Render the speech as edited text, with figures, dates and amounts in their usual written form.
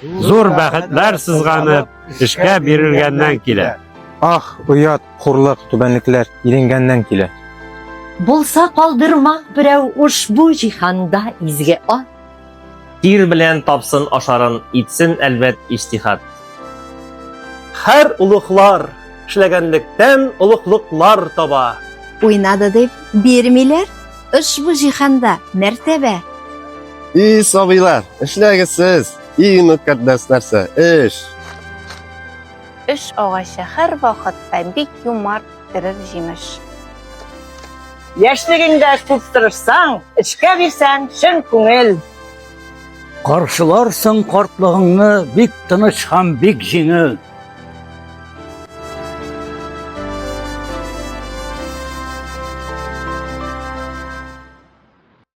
Зур бәхетләр сызганып, эшкә бирелгәннән килә. Ах, оят, хурлык, түбәнлекләр иренгәннән килә. Булса калдырмак берәү ушбу җиһанда изге ат. Тир белән тапсын ашарын, итсен, әлбәт, иҗтиһад. Һәр олуглар эшләгәнлектән олуглыклар таба. Уйнады дип бирмиләр ошбу җиһанда мәртәбә. И, сабыйлар, эшләгез сез, иң мөкатдәс нәрсә, эш. Эш агачы һәрвакытта бик юмарт бирер җимеш. Яшьлегеңдә күп тырышсаң, эшкә бирсәң чын күңел. Каршыларсың картлыгыңны бик тыныч һәм бик җиңел.